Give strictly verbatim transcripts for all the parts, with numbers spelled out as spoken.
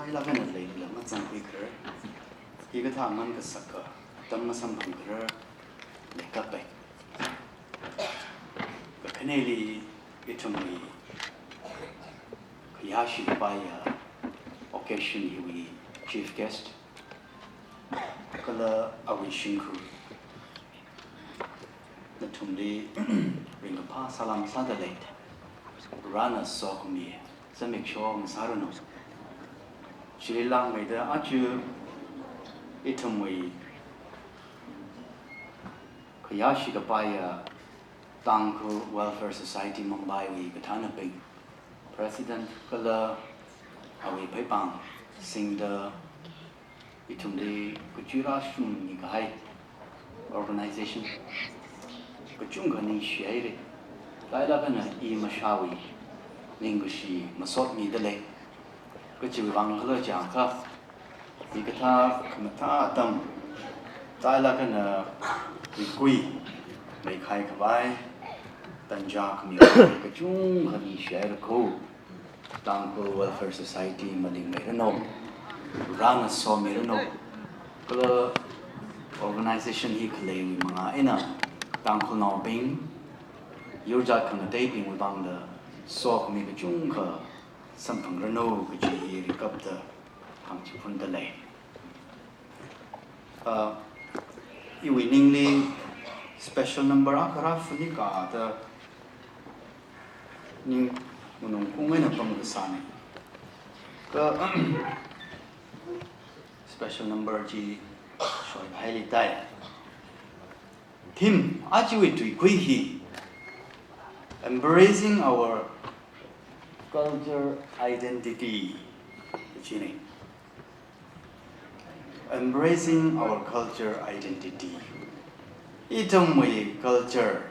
Laga na leilala mazangkhuikharar, hikathā ngan kasaka atam masamphangkharar leikapai. Kakhaneli ithumwui khayāshi kapaiya occasion hiwui chief guest kala awui shimkhur, nathumli ringkaphā salām sādalei. Varena sokhami zimiksho ngasāranu. Chili langmeida aja ithumwui khayāshi kapaiya Tangkhul Welfare Society Mumbai wui kathānabing, President kala awui pheipāng singda ithumli kachuira shummi kahai organization kachungkha ningshihaira. Thālaga na i mashāwui ningkashi masotmidalei. Kachiwui vang khala jiakha, hikathā khamathā atam thālaga na mikui meikhai khavai, tanja khami kachungkha ningshihaira kho. Tangkhul Welfare Society malingmeiranu, Varena somiranu. Kala organization hi khaleiwui manga eina Tangkhulnaobing, yurjat khangateibingwui vangda sokhami kachungkha samphangranu kaji hi rikapda hāngchiphundalei. Uh, iwui ningli special number akha rāphanika da ning nganungkung eina pamkasāna. Kha special number chi shoihaili tai. Theme achiwui tuikhui hi Embracing Our Culture Identity china. Embracing our culture identity. Ithumwui culture,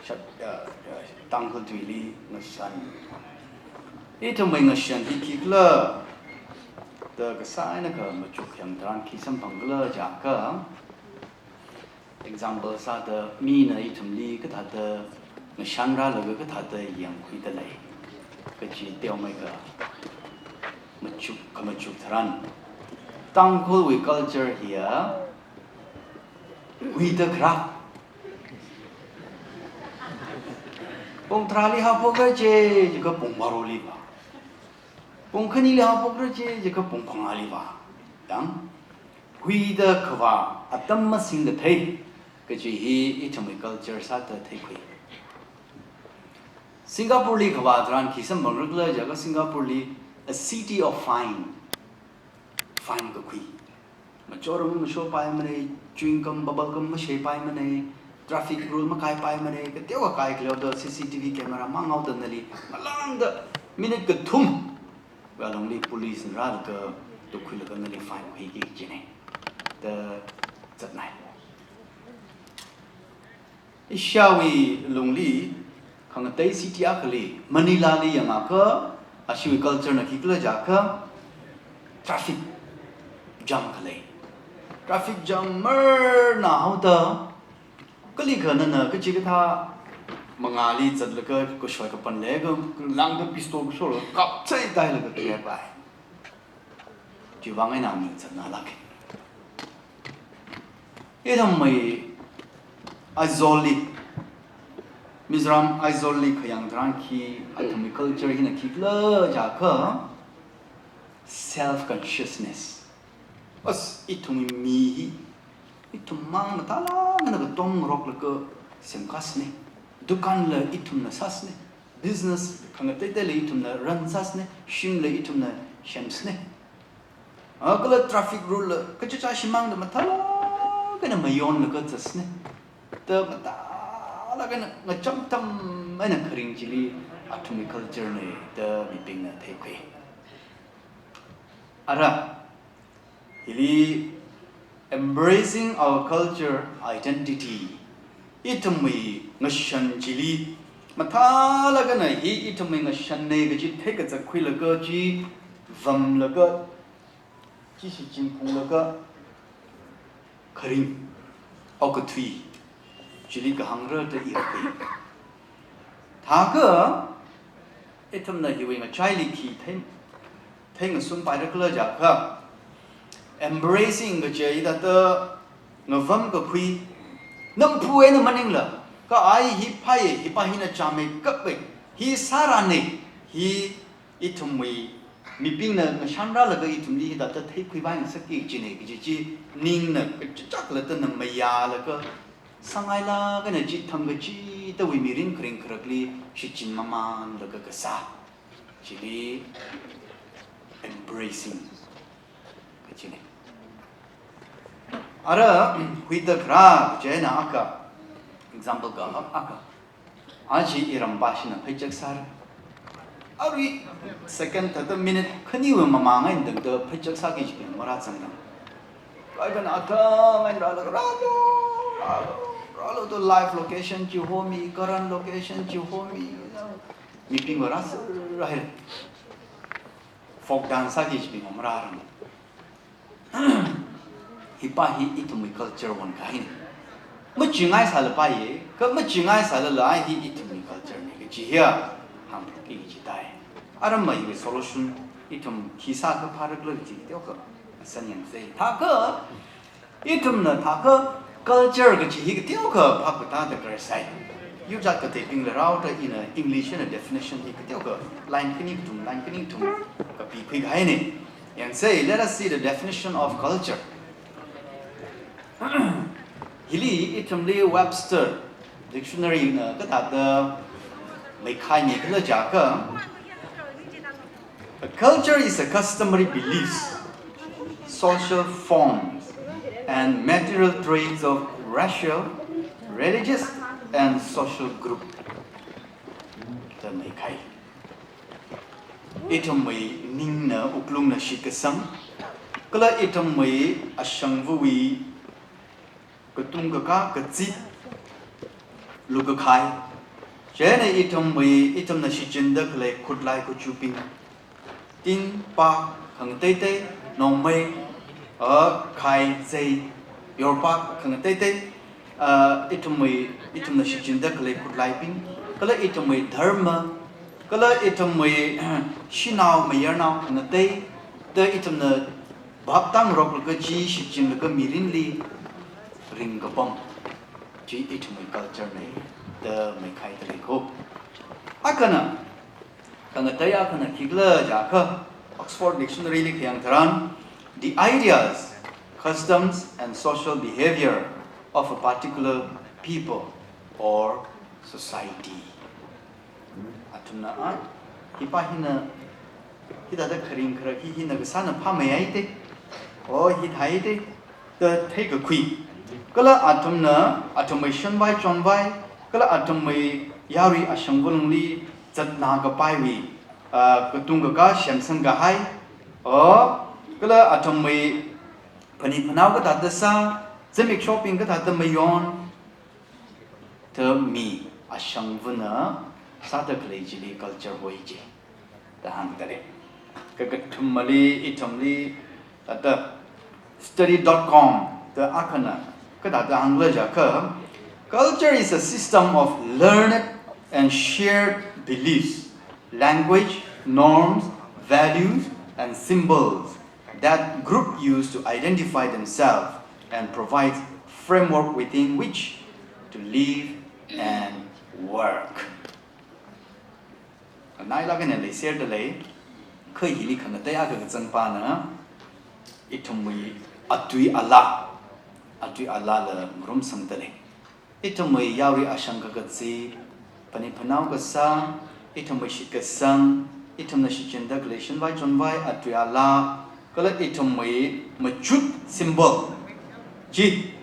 shap-, uh, uh, Tangkhul tuili ngashan. Ithumwui ngashan hi khikhala da kasā eina khamachuk yang tharan khi samphangkhala jiakha, example sāda mina ithumli kathāda ngashanrālaga kathāda yangkhuidalei kaji teomeikha machuk, khamachuk tharan, Tangkhulwui culture hiya huida kharā. Pung tharāli haophokra je, jiakha pung bāroli vā. Pung khanili haophokra je, jiakha pung phangāli vā. Yang huida khavā atam masingkathei kaji hi ithumwui culture sāda theikhui. Singapore li khavā tharan khi samphangra khala jiakha Singapore li a city of fine. Fine kakhui. Machor mashopaimana, chewing gum, bubble gum masheipaimana, traffic rule makaipaimana, kateokha kaikhaleoda C C T V camera mangaoda nali ngalāngda minute kathum alungli police na rālaga tukkhuilaga nali fine khuiki kajina da zatnai. Asiawui lungli khangatei city akhali Manila li yangakha, ashiwui culture na khikhala jiakha traffic jam khalei. Traffic jam marna haoda, kalikha nana kachikathā mangāli zatlaga kashoi kapan leiakha, lāngda pistol kasholaga kapchai tailaga kayāpai. Chiwui vang eina ming zatnalāka. Ithumwui Aizawl li, Mizoram Aizawl li khayang tharan khi, athumwui culture hina khikhala jiakha self consciousness. As, ithumwui mi hi ithum mang mathālāk eina katom ngaroklaga semkasāna. Dukan la ithumna sāsāna. Business khangateiteila ithumna run sāsāna, shim la ithumna semsāna. A, kala traffic rule la kachichā shimāngda mathālāk eina mayonlaga zatsāna. Da mathālāk eina ngacham tam eina kharing chili athumwui culture na da mibingna theikhui. Ara, hili embracing our culture identity. Ithumwui ngashan chili mathālāk eina hi ithumwui ngashanna kaji theikazat khuilaga chi vamlaga, chi shichin phunglaga kharing, okathui chili kahāngra da i khui. Thākha ithumna hiwui ngachaili khi thei theingasungpaira khala jiakha, embracing kaji hithāda ngavam kakhui, namphu eina maningla, kha ai hi phāya, hi pa hina chāmeikapa, hi sārana, hi ithumwui mibingna ngashanrālaga ithumli hithāda theikhuivai ngasakki kajina kaji chi ningna kachichak laga na mayālaga, sāngailāk eina chi thangkachidawui mirin kharing kharakli shichin mamānlaga kasā, chili embracing kajina. Ara, huida kharā kaji eina akha, example akha, akha. Aja iram pāshina pheichak sāra. Arui second, third, minute khaniwui mamāng eina tangda pheichak sāki kajibing marāzangda, kaikhana athang eina rālaga, rālu, rālu, rālu da live location chi homi, current location chi homi, mibingva rāserhaira. Folk dance sāki kajibing marāra. Hi pa hi ithumwui culture wan kahaina. Machingai sāla paiya, kha machingai sālala ai hi ithumwui culture na kaji hiya hāngphokki kaji tai. Aram hiwui solution ithum khi sākha phāra khala kaji teokha sanyangsa. Thākha ithumna thākha culture kaji hi kateokha phap katāda kharar sai. Yur jat kateibingla rāoda ina English eina definition hi kateokha line khani kathum, line khani kathum kapikhui kahaina. Yangsa, let us see the definition of culture. Hili ithumli Webster Dictionary na kathāda meikhaimi khala jiakha, a culture is a customary beliefs, social forms, and material traits of racial, religious, and social group da meikhai. Ithumwui ningna wuklungna shitkasang, kala ithumwui ashangvawui katung kakā, kazip, lukakhai, chieina ithumwui, ithumna shichinda khalei khutlai kachubing, tin, pak, khangateitei, nongmei, a, khai, zei, yorpak, khangateitei, a, ithumwui, ithumna shichinda khalei khutlaibing, kala ithumwui dharma, kala ithumwui shanao mayarnao khangatei, da ithumna bhap tāngaroklaga chi shichinlaga mirinli ringkapam chi ithumwui culture na da meikhaida lei ko. Akhana, khangatei akhana khikhala jiakha, Oxford Dictionary li khayang tharan, the ideas, customs, and social behavior of a particular people or society. Athumna, a, hi pa hina, hithāda kharing kharak hi hina kasāna phāmeihaite, o, hithāhaite da theikakhui. Kala athumna, athumwui shanvai chonvai, kala athumwui yarui ashangva lungli zatna kapaiwui, a, katung kakā semsang kahai, o, kala athumwui phanit phanao kathāda sā, zimikshobing kathāda mayon, da mi ashangvana sāda khalei chili culture hoi chi da hāngda lei. Kakathumali, ithumli, thāda study dot com da akhana kathāda hāngkhala jiakha, culture is a system of learned and shared beliefs, language, norms, values, and symbols that group use to identify themselves and provide framework within which to live and work. Nailāk eina leiserda lei, kha hili khangatei akha kazangpana, ithumwui atui alā, atui alāla ngarumsangda lei. Ithumwui yarui ashang kakazip, phanit phanao kasā, ithumwui shitkasang, ithumna shichinda khalei shanvai chonvai, atui alā, kala ithumwui machut symbol chi,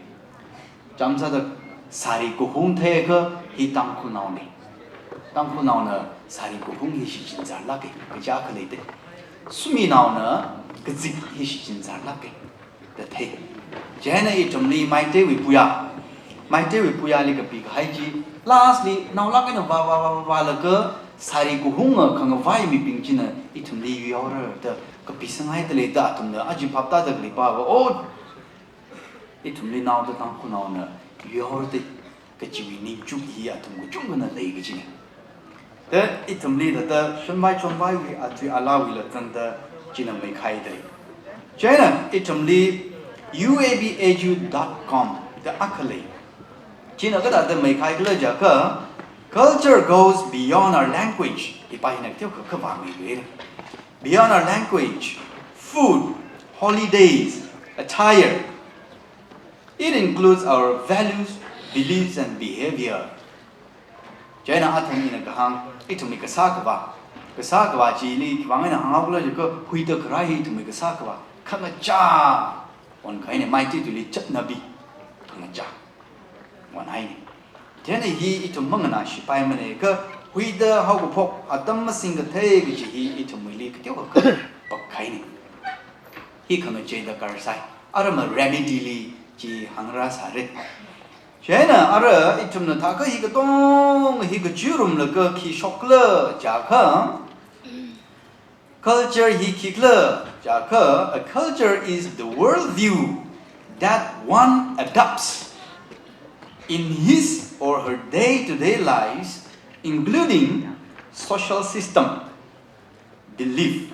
chāmsāda sari kahung theiakha hi Tangkhulnaona. Tangkhulnaona sari kahung hi shichinzarlāka, kaja khalei te. Suminaona kazip hi shichinzarlāka da thei. Chieina ithumli Meiteiwui puya, Meiteiwui puyali kapi kahai chi, lastly, naolāk eina vā, vā, vā, vā, vālaga sari kahunga khangavai mibing china ithumli yuihaora da kapisanghaida lei da athumna aja phap tāda khalei pa va, o, ithumli naoda Tangkhulnaona yuihaora da kajiwui ningchuk hi athum kachungkhana lei kajina. Da ithumli thāda shanvai chonvaiwui atui alāwuila zangda China meikhaida lei. China ithumli U A B edu dot com da akha lei. China kathāda meikhaikhala jiakha, "Culture goes beyond our language." Hipa hina teokha kavāmei lei. "Beyond our language, food, holidays, attire. It includes our values, beliefs, and behavior." China athumna kahāng, ithumwui kasā khavā. Kasā khavā chili khiwui vang eina hānghaokhala jiakha, huida kharā hi ithumwui kasā khavā. Khangachā. Wan kahaina, Meitei tuili chatnabi. Khangachā. Wan haina. China hi ithum manganāshipaimanei, kha huida haokaphok atam masingkathei kaji hi ithumwuili kateokha kapak kahaina. Hi khangachei darkar sai. Ara ma remedy li chi hāngrāsāra. China ara ithumna thākha hi katonga hi kachirumlaga khi shokkhala jiakha, culture hi khikhala jiakha, a culture is the worldview that one adopts in his or her day-to-day lives, including social system, belief,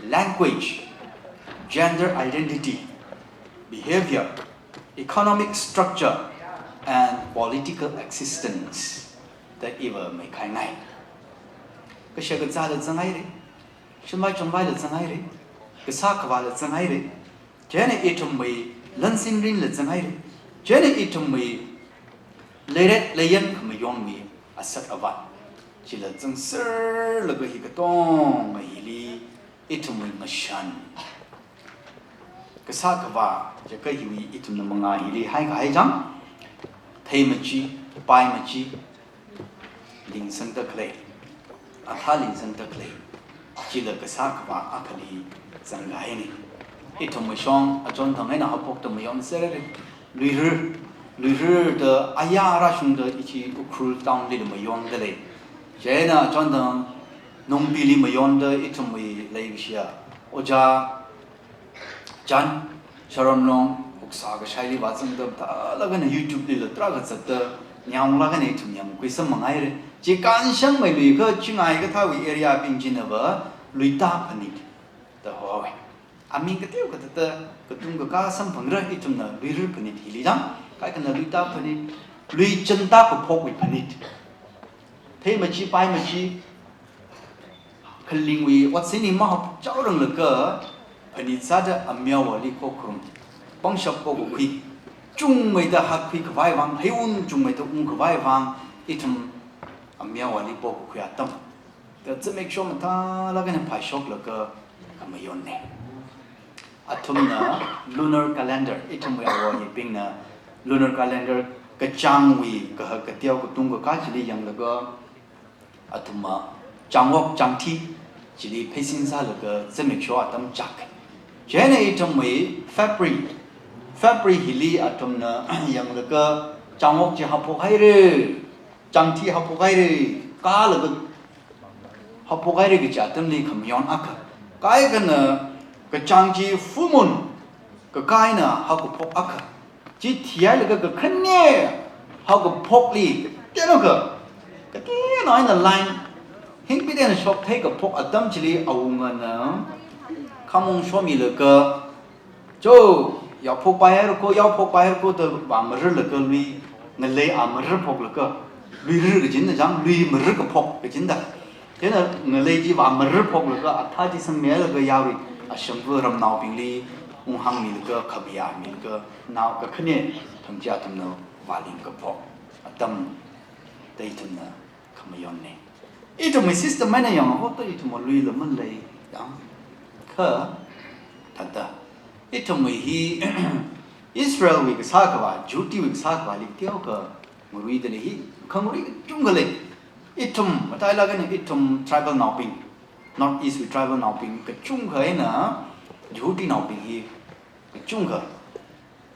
language, gender identity, behavior, economic structure, and political existence. Da iva meikhaingai. Kashakazāla zanghaira, shanvai chonvaila zanghaira, kasā khavāla zanghaira, china ithumwui lansinrinla zanghaira, china ithumwui leiret leiyan khamayonwui asat avat. Chila zangserlaga hi katonga hili ithumwui ngashan. Kasā khavā jiakha hiwui ithumna mangā hili haikahai chang. Theimachi, paimachi, lingsangda khalei, athā lingsangda khalei, chila kasā khavā akhali zangkahaina. Ithum mashong achonthang eina haophokta mayonserra. Luira, Luira da aya rāshungda ichi Ukhrul town lila mayonda lei. China achonthang Nongpili mayonda ithumwui leikashiya Ojā Chan, Sharon Long, Uksa kashaili vāzangda thālāk eina YouTube lila tarākha zatda, nyanglaga eina ithum yangkhui samphanghaira. Chi kanshangmei lui kha Chingai kathāwui area bing chinava Luita Phanit da hohaowa. Aming kateokha thāda katung kakā samphangra ithumna Luira Phanit hili chang, kaikhana Luita Phanit, lui chānda kaphokwui phanit. Theimachi, paimachi, khalingwui otsin hi mahaophokchaoranglaga, phanit sāda amyawali khokharum, pangshap pokakhui, chungmeida hatkhui khavai vang, heiwun chungmeida ungkhavai vang, ithum amyawali pokakhui atam. Da zimiksho mathālāk eina phaishoklaga khamayonna. Athumna lunar calendar, ithumwui awo hibingna lunar calendar kachāngwui kahak kateo katung kakā chili yanglaga, athumna chāngwok chāngthi chili pheisin sālaga zimiksho atam chak. Chieina ithumwui February, February hili athumna yanglaga chāngwok chi haophokhaira, chāngthi haophokhaira, kālaga haophokhaira kaji atamli khamayon akha. Kaikhana kachāng chi full moon kakā eina haokaphok akha. Chi thihailaga kakhane haokaphokli, kateonao kha, kateonao eina line hingpit eina shokthei kaphok atam chili awungana khamong shomilaga, "Cho, yaophokpai haira ko, yaophokpai haira ko," da vāmararlaga lui, ngalei ā mararphoklaga, Luira kajina chang, lui marar kaphok kajina da. Chieina ngalei chi vāmararphoklaga, athā chi sangmilaga yarui, ashangva ramnaobingli unghāngmilaga, khamayāmilaga, nao kakhane thang chi athumna vāling kaphok atam da ithumna khamayonna. Ithumwui system eina yanghaoda ithumwui luila malei yang. Kha, thāda, ithumwui hi Israelwui kasā khavā, Jihudewui kasā khavāli teokha ngaruida lei hi, khangarui kachungkha lei. Ithum, matailāk eina ithum tribal naobing, North East wui tribal naobing kachungkha eina Jihudinaobing hi kachungkha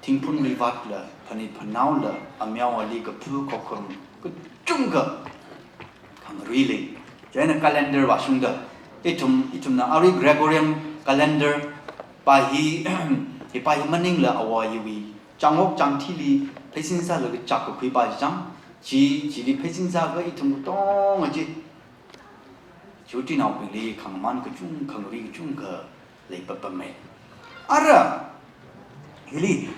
thingphun luivātla, phanit phanaola, amyawali kaphu khokharum kachungkha khangarui lei. Chieina calendar vāshungda, ithum, ithumna arui Gregorian calendar pa hi, hipa hi maningla awo hiwui chāngwok chāngthili pheisin sālaga chak kakhui pa chi chang, chi, chili pheisin sāakha ithum katonga chi Chotinaobingli khangaman kachung, khangari kachungkha leipapamei. Ara, hili,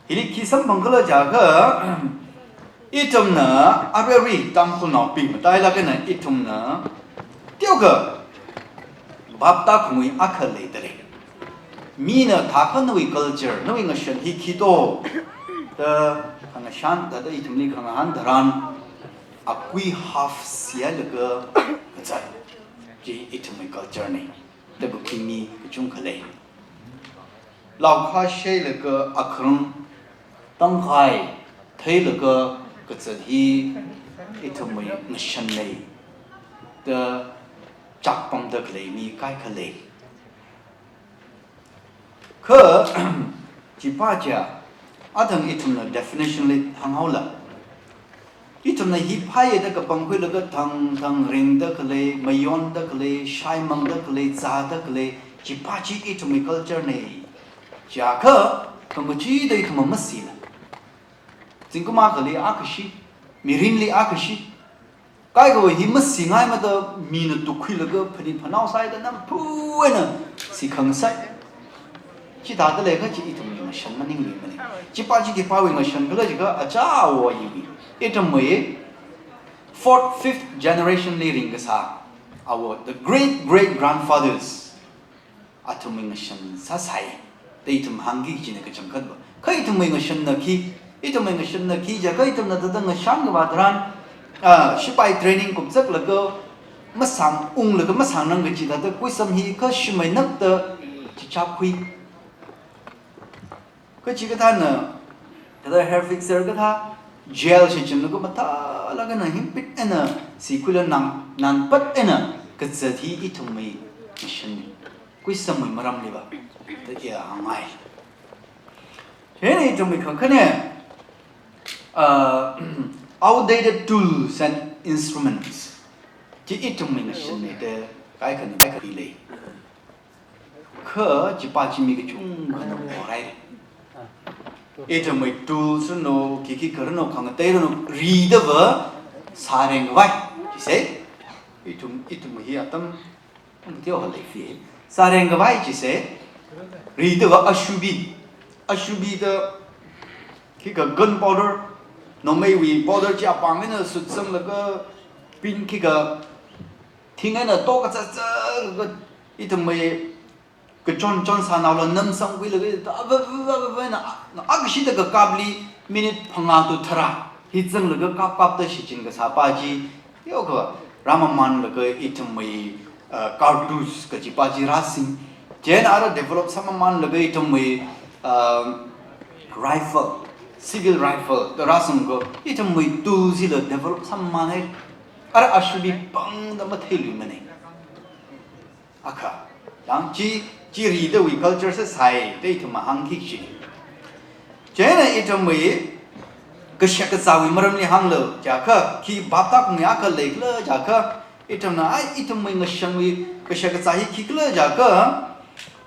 hili khi samphangkhala jiakha, ithumna, aruirui Tangkhulnaobing matailāk eina ithumna, teokha, bhap tākhangui akha leidalei. Mina thākha nawui culture, nawui ngashan hi khi to, da khangashan, da, da ithumli khangahān tharan, akui half silaga kazat. Chi ithumwui culture nei. Tabu khi mi kachungkha lei. Laokha shailaga akhrang tangkhai theilaga kazat hi ithumwui ngashan nei. Da chakpamda khalei mi kaikha lei. Kha, chipa chiya, athang ithumna definition li hānghaola. Ithumna hi phāya da kapangkhuilaga thangthang ringda khalei, mayonda khalei, shaimangda khalei, zāda khalei, chipa chi ithumwui culture nei. Chiakha, khamachida ithumna masila. Zingkum akhali akhashi, mirinli akhashi. Kaikhawui hi masingaimada mina tukkhuilaga phanit phanao sāhaida namphu eina sikhangasai. Chithāda leikha chi ithumwui ngashan maningmana. Chipa chi khipāwui ngashan khala jiakha aja awo ayiwui. Ithumwui fourth, fifth generation li ringkasā awo, the great great grandfathers. Athumwui ngashan sāsai. Da ithum hāngki kajina kachangkhatva. Kha ithumwui ngashanna khi, ithumwui ngashanna khi jiakha ithumna thāda ngashan kavā tharan, ah, shipai training kupzaklaga, masang unglaga masang nang kaji thāda kuisam hi kha shimainakta chichapkhui. Kachikathāna, thāda hair fixer kathā, gel shichinlaga mathālāk eina hingpit eina, sikhuila nang, nangpat eina, kazat hi ithumwui ngashan. Kuisamwui maramliva, da iya hāngngai. Chieina ithumwui khangakhane, uh, outdated tools and instruments. Chi ithumwui ngashan nei da kaikhana kaikha lei. Kha chipa chi mi kachungkhana porai. Ithumwui tools ranu, khikhi kharanu, khangatei ranu, ridava sāreng khavai. Chi se, ithum, ithum hi atam, um, teo halei fi. Sāreng khavai chi se, ridava ashubi. Ashubi da, khikha gunpowder, nongmeiwui powder chi apāng eina sutsanglaga, pin khikha, thing eina to kazatza, ithumwui kachon chon sānaola namsangkhuilaga, ava, ava, ava, ava, na, na, akashida kakapli minute phangā to tharā hi zanglaga kap kapda shichin kasāpa chi, teokha rāmamanlaga ithumwui, uh, cartouche kajipa chi rāsing. Chieina ara develop sāmamanlaga ithumwui, uh, rifle, civil rifle da rāsangkha, ithumwui tools hila develop sāmamanei. Ara ashubi pāngda matheiluimanei. Akha, yang chi, chi ridawui culture sāsai, da ithumna hāngki kaji. Chieina ithumwui kashak kazāwui maramli hānglu jiakha, khi bhap tākhangui akha leikhala jiakha, ithumna ai ithumwui ngashanwui kashak kazā hi khikhala jiakha,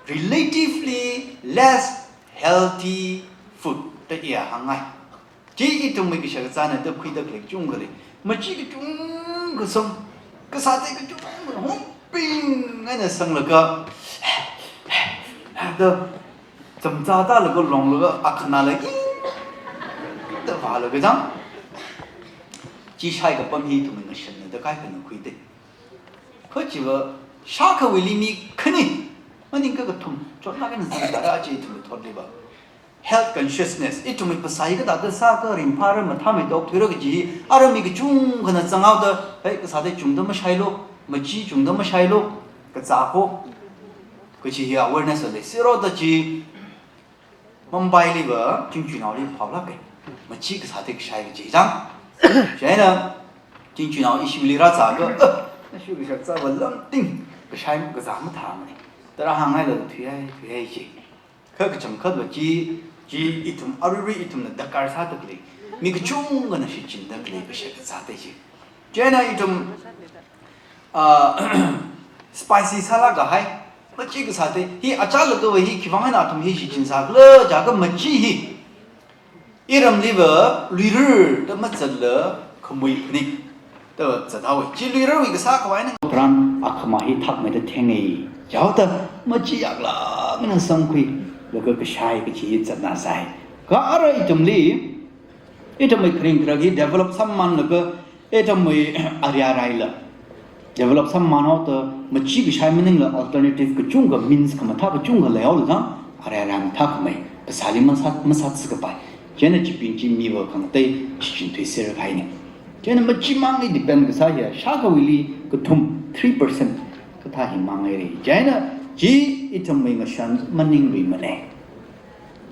relatively less healthy food, da iya hāngngai. Chi ithumwui kashak kazāna da khuida khalei kachungkha lei. Machi kachungkha song, kasātei kachungkha hongping eina sanglaga, da chamcha tālaga longlaga akhanala i da vālaga chang. Chi shaikapam hi ithumwui ngashanna da kaikhana khuidei. Kha chiva shākhawuili mi khani, maningakha kathum, chotnāk eina zangda rā chi ithumwui thotliva. Health consciousness, ithumwui phasā hi kathāda sākha ringphāra mathāmeithui thuira kaji hi, ara mi kachungkhana zanghaoda, hei, kasātei chungda mashailu, machi chungda mashailu, kazā kho. Kaji hi awareness lei, siro da chi, Mumbailiva, Chingchuinaoli phaolāka. Machi kasātei kashai kaji chang. Chieina, Chingchuinao ishili rāzākha, eh, ishu kashak kazāva lamting, kashai kazā mathāmanei. Tara hāngngaila thuihai, thuihai chi. Kha kachangkhatva chi, chi ithum aruirui ithumna darkar sāda khalei. Mi kachungkhana shichinda khalei kashak kazātei chi. Chieina ithum, ah, spicy sālāk kahai. Machi kasātei, hi achālakha hi khiwuivang eina athum hi shichin sākhala jiakha machi hi. Iramliva luirar da mazatla khamui phaning. Da zathaowa. Chi luirarwui kasā khavai eina tharan akhama hi thakmeida thengei. Yaoda machiyaklak eina sangkhui, laga kashai kachi hi zatna sai. Kha ara ithumli, ithumwui kharing kharak hi develop sāmamānlaga, ithumwui area raila develop sāmamānhaoda, machi kashai maningla alternative kachungkha, means khamathā kachungkha leihaola zang, area area mathākhamei, phasāli masat, masat sākapai. Chieina chibing chi miva khangatei shichin thuiser kahaina. Chieina machimangli depend kasā hiya, shākhawuili kathum, three percent kathā hi mangaira. Chieina chi ithumwui ngashan maningluimana.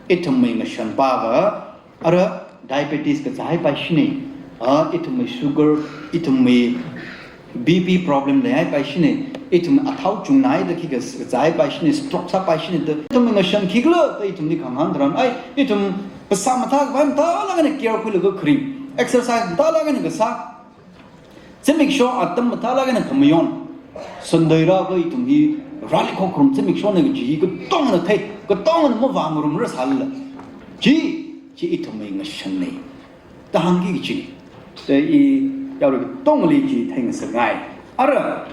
Ithumwui ngashanpava, ara diabetes kazāhaipaishina, a, ithumwui sugar, ithumwui B P problem leihaipaishina, ithum athao chungnaida khi kazāhaipaishina, stroke sāpaishina da, ithumwui ngashan khikhala da ithumli khangahān tharan, ai, ithum phasā mathākhavai mathālak eina care khuilaga kharing, exercise mathālak eina kasā, zimiksho atam mathālak eina khamayon, Sunday rākha ithum hi rāli khokharum zimikshona kaji hi katongna thei, katongna mavāngarumrar sālala. Chi, chi ithumwui ngashanna da hāngki kachina. Da i yaorui katongali chi theingasakngai. Ara,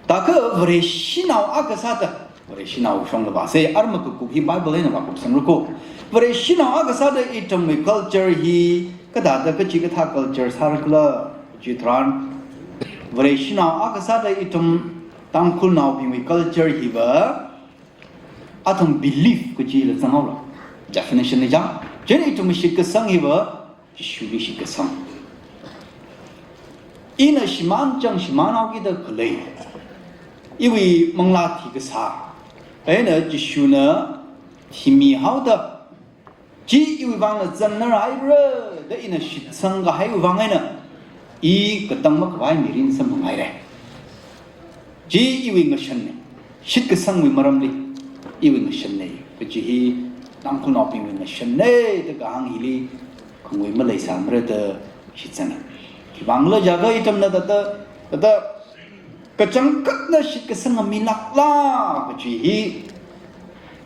thākha Vareshinao akha sāda, Vareshinao shongla vāsa, arma kakuk hi Bible eina vākupsangra ko. Vareshinao akha sāda ithumwui culture hi kathāda kachikathā culture sārakhala kaji tharan, Vareshinao akha sāda ithum Tangkhulnaobingwui culture hiva, athum belief kachila zanghaola. Definition li zang. Chieina ithum shitkasang hiva, Jishuli shitkasang. Ina shimānchang shimānhaokida khalei, iwui manglā thikasā eina Jishuna thimihaoda, chi iwui vangna zangnar haira da ina shitsang kahaiwui vang eina, i katang makhavai mirin samphanghaira. Chi iwui ngashanna, shitkasangwui maramli iwui ngashanna, kaji hi Tangkhulnaobingwui ngashanna da kahāng hili khangui maleisāmara da shitsanga. Khivangkhala jiakha ithumna thāda, thāda kachangkhatna shitkasanga mi lakla kaji hi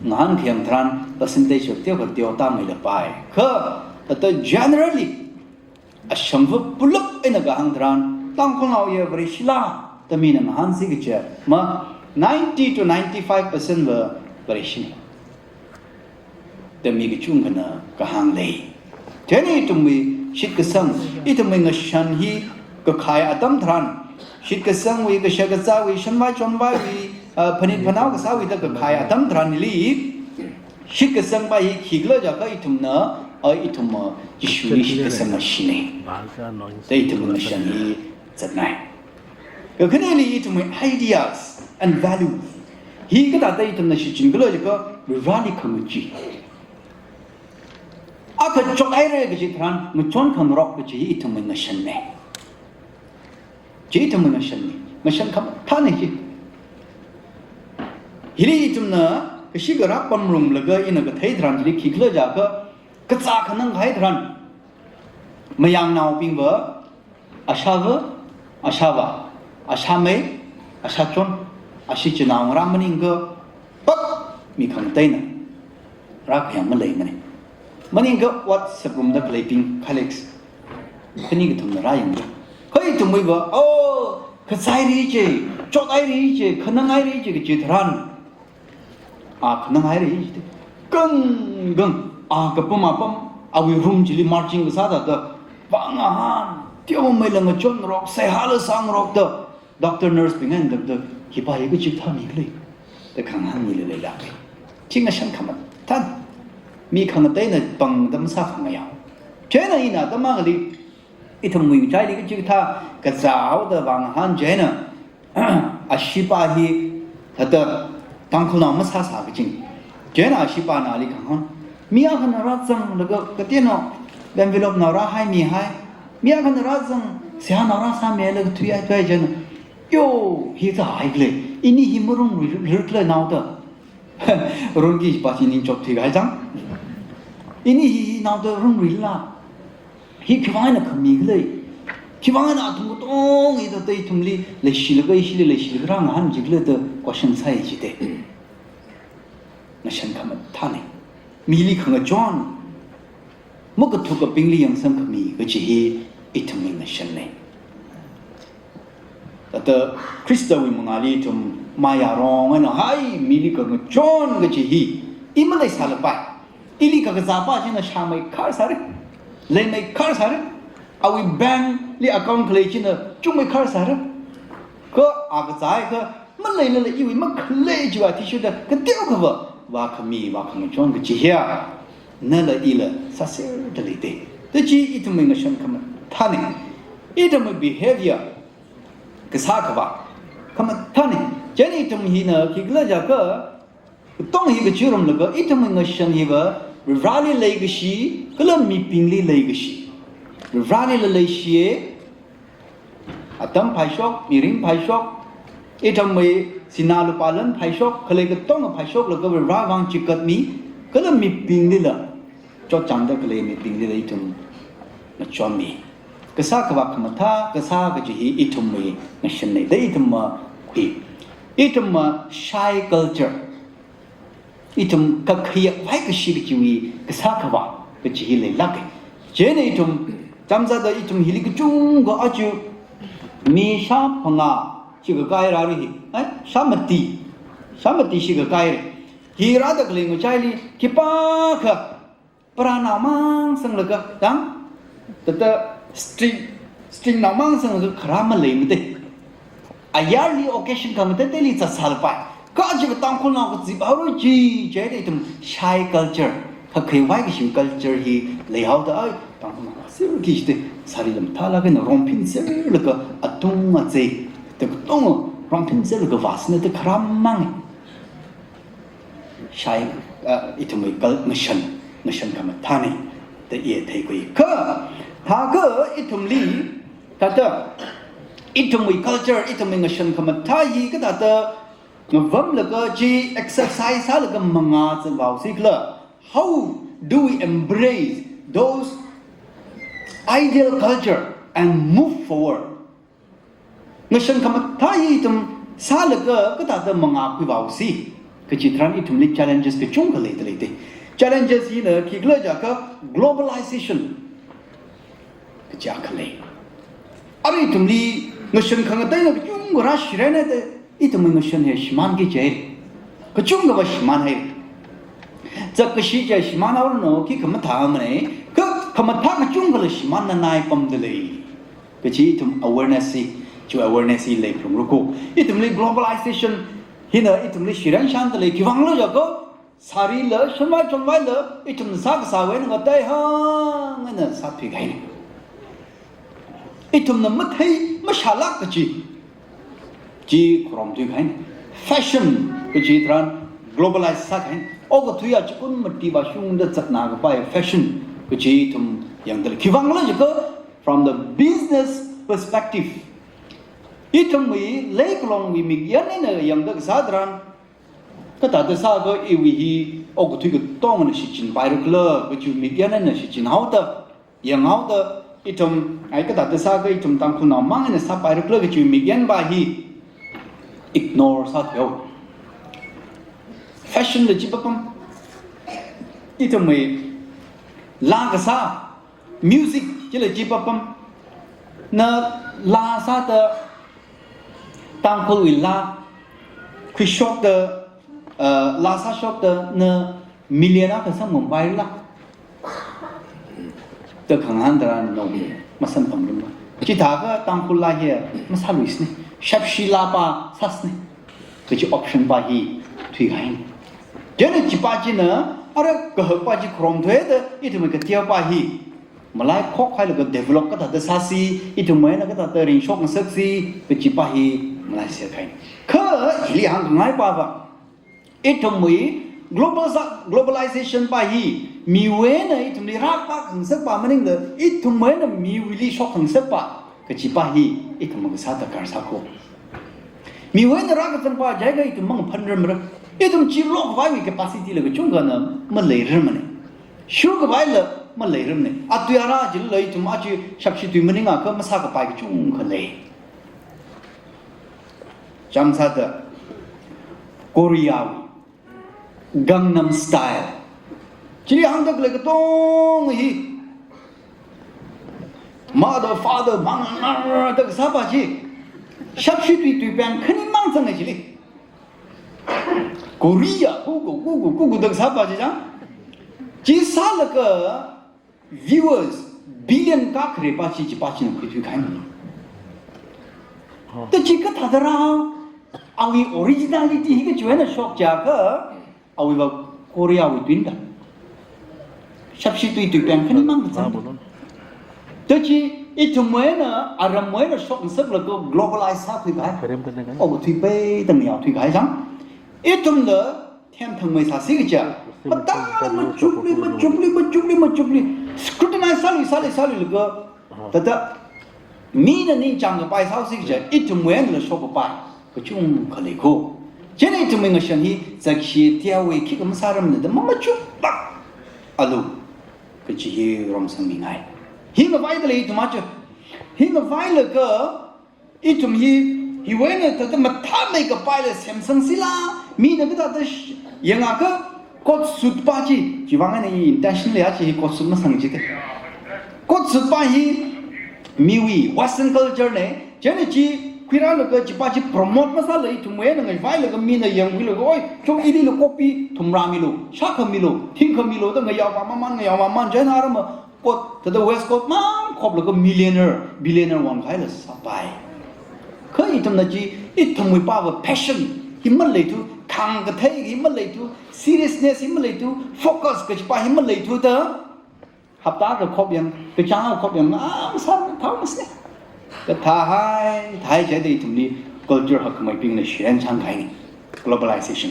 ngahānkhayang tharan percentage of teokha teoda meilapai. Kha thāda generally, ashangva pulak eina kahāng tharan, Tangkhulnao hiya Vareshila da mina ngahānsi kaja, ma ninety to ninety-five percent va Vareshina da mi kachungkhana kahāng lei. Chieina ithumwui shitkasang, ithumwui ngashan hi kakhai atam tharan, shitkasangwui, kashakazāwui, shanvai chonvaiwui, ah, phanit phanao kasāwui da kakhai atam tharanli, shitkasangpa hi khikhala jiakha ithumna, a, ithum, a, Jishuli shitkasanga shina da ithumwui ngashan hi zatngai. Kakhaneli ithumwui ideas and values hi kathāda ithumna shichinkhala jiakha, Vareli khangachee. Akha chothaira kaji tharan ngachon khangarok kaji hi ithumwui ngashanna. Chi ithumwui ngashanna. Ngashan khamathāna chi. Hili ithumna kashi kharā pamrumlaga ina kathei tharan hili khikhala jiakha, kazā khanang kahai tharan, mayangnaobingva, ashāva, ashāvā, ashāmei, ashāchon, ashichinao ngarā maningakha, pak, mi khangateina rākhayang maleimana. Maningakha WhatsApp room da khaleibing, colleagues khani kathumna rāyangra. Kha ithumwuiva, oh, kazāhaira chi, chothaira chi, khananghaira chi kaji tharan, a khananghaira chi, kang kang, a kapam apam, awui room chili marching kasā thāda, vāngahān, teomeila ngachonrok, seihāla sāngarokda, doctor nurse bing eina dapda, hipa hi kachikathā mi khala da khangahān mila leilāka. Chi ngashan khamathān. Mi khangateina pangda masākhangayao. Chieina ina atam akhali, ithumwui ngachaili kachikathā kazāhaoda vāngahān chieina, ashipa hi thāda Tangkhulnao masāsā kaching. Chieina ashipana ali khangahān, mi akhana rāzanglaga kateonao envelope nao rāhaimihai, mi akhana rāzang seihā nao rāsāmilaga thuihai thuihai chieina, yo, hi kathāhai khala, ini hi marungrarkhala naoda, runki pa chi ningchot thuikahai chang. Ini hi, hi naoda rungruila. Hi khivang eina khami khala, khivang eina athum katonga hithāda ithumli leishilaga, ishili leishilaga rāngahān jikhala da question sāi jida. Ngashan khamathāna. Mili khangachon, makathukabingli yangsang khami kaji hi ithumwui ngashanna. Thāda Khristawui mangāli ithum mayarong eina hai mili kangachon kachi hi, i maleisālapai. Ili kakazāpa china shāmeikhar sāra. Leimeikhar sāra. Awui bankli account khalei china chungmeikhar sāra. Kha a kazāakha maleilala iwui makhalei chiwui athishurda kateokha va, vākhami, vākhangachon kachi hiya, nala ila sāserda leida. Thāda chi ithumwui ngashan khamathāna. Ithumwui behavior kasā khavā khamathāna. Chieina ithum hina khikhala jiakha, katong hi kachirumlaga ithumwui ngashan hiva Vareli leikashi kala mibingli leikashi. Varelila leishiya, atam phaishok, mirin phaishok, ithumwui sinā lupā lan phaishok, khalei katonga phaishoklaga Varewui vang chikatmi, kala mibinglila, chotchānda khalei mibinglila ithum ngachonmi. Kasā khavā khamathā, kasā kachi hi ithumwui ngashanna da ithum makhui. Ithum ma shy culture. Ithum kakhayak vaikashi kachiwui kasā khavā kachi hi leilāka. Chieina ithum, chāmsāda ithum hili kachungkha aja mi shāphangā shikakaira ri hi. Ai, shāmati. Shāmati shikakaira. Hi rāda khalei ngachaili khipākha para naomang sanglaga, dang, thāda string, string naomang sanglaga kharā maleimada. Ayarli occasion khangateiteili zatsālapai. Kha chiva Tangkhulnao kazip haora chi, chieina ithum shy culture, kakhayang vaikashi culture hi leihaoda, ai, Tangkhulnao sirki shite, sari lam thala kena rongphin sirlaga atung azei, thāda katonga rongphin sirlaga vāsāna da kharā mang. Shy, ah, ithumwui kal-, ngashan, ngashan khamathāna da i theikhui. Kha, thākha ithumli, thāda, ithumwui culture, ithumwui ngashan khamathā hi kathāda ngavamlaga chi exercise sālaga mangā zathaosi khala. How do we embrace those ideal culture and move forward? Ngashan khamathā hi ithum sālaga kathāda mangā khuihaosi kachi tharan ithumli challenges kachungkha leida leida. Challenges hina khikhala jiakha globalization kachi akha lei. Arui ithumli ngashan khangateina kachungkha rāshirana da ithumwui ngashan hi shimānki jai. Kachungkhava shimānhai. Zakkashi chi shimānhaoranu, khikha mathāmana, kha khamathā kachungkhala shimānnanai pamda lei. Kachi ithum awareness hi, chi awareness hi leiphalungra ko. Ithumli globalization hina ithumli shiran shanda lei, khiwuivang jiakha, sarila, shanvai chonvaila, ithumna sākasāwui eina ngateihāng eina sāthuikahaina. Ithumna mathei, mashālāk kachi chi khorumthuikahaina. Fashion kachi tharan globalize sākahaina. Okathui achikun mati vāshungda zatnā kapai fashion kachi ithum yangda lei. Khiwuivang jiakha, from the business perspective, ithumwui leikalongwui mikyan eina yangda kasā tharan, kathāda sākha iwui hi okathui katongana shichinpaira khala kachi mikyan eina shichinhaoda, yanghaoda, ithum, ai kathāda sākha ithum Tangkhulnao mang eina sāpaira khala kachi mikyanpa hi ignore sāthuihao. Fashion la chi papam. Ithumwui laa kasā, music chila chi papam. Na laa sāda, Tangkhulwui laa khuishokda, uh, laa sāshokda na million akha samkaphang paila da khangahān tharan nao masamphangrumma. Chithākha Tangkhul laa hi masāluisāna. Shapshi laapa sāsāna. Kachi option pa hi thuikahaina. Chieina chipa china, ara kahakpa chi khorumthuida, ithumwui kateopa hi malaikhok hailaga develop kathāda sāsi, ithumwui eina kathāda ringshok ngasaksi, kachipa hi malaiser kahaina. Kha hili hāngkhangaipava, ithumwui global sa-, globalization pa hi miwui eina ithumli rāpā khangasakpa maningla, ithumwui eina miwuili shok khangasakpa kachipa hi ithum makasā darkar sāko. Miwui eina rākazangpa jiakha ithum mangaphanrarmara. Ithum chi lokhavaiwui capacity la kachungkhana maleirarmana. Shurkhavaila maleirarmana. Atui ara chilala ithum aja shapshi tui maningakha masākapai kachungkha lei. Chāmsāda Korea wui Gangnam Style. Chili hāngda khalei katonga hi mother, father, mang, mang, mang, da kasāpa chi. Shapshi tui tuipeng khanimang zanga chili. Korea, kuku, kuku, kuku da sāpa chi chang. Chi sālaga viewers billion kakhare pa chi, chi pa china khuithui kahaina. Ta chi kathāda rā, awui originality hi kachiwui eina shok jiakha, awui va Korea wui tuina da. Shapshi tui tuipeng khanimang zanga. Ta chi ithumwui eina, aramwui eina shokngasaklaga globalize sākhui kahai. Okathui peida ngayaothui kahai chang. Ithumla themthangmei sāsi kaja. Matang machukli, machukli, machukli, machukli. Scrutinize sāli, sāli, sālilaga. Thāda, mina ningchāngkapai sāsi kaja, ithumwui einala shokkapai kachungkha lei ko. Chieina ithumwui ngashan hi, zakshi tiawui khikha masāramana da mamachukpak alu kachi hi romsangmingai. Hi ngavaida lei ithum aja. Hi ngavailaga, ithum hi, hiwui eina thāda mathāmei kapaila semsang sila, mina kathāda sh-, yangakha coat suit pa chi, chiwui vang eina i intentionally aja hi coat suit masang chi te. Coat suit pa hi, miwui Western culture na, chieina chi, khuirālaga chi pa chi promote masāla ithumwui eina ngavailaga mina yangkhuilaga, oi, chong ilila copy, thumrāmilu, shākhamilu, thingkhamilu, da ngayao mamān, ngayao mamān, chieina arama, coat, thāda waistcoat mang khoplaga millionaire, billionaire wang kahaila sāpai. Kha ithumna chi, ithumwui pa va passion hi maleithu, khāngkathei hi maleithu, seriousness hi maleithu, focus kachi pa hi maleithu da, hapta akha khop yang, kachāng akha khop yang, ah, masā, thao masne. Kathāhai, thāhai chida ithumli culture hakmeibingna shiren chāngkahaina. Globalization.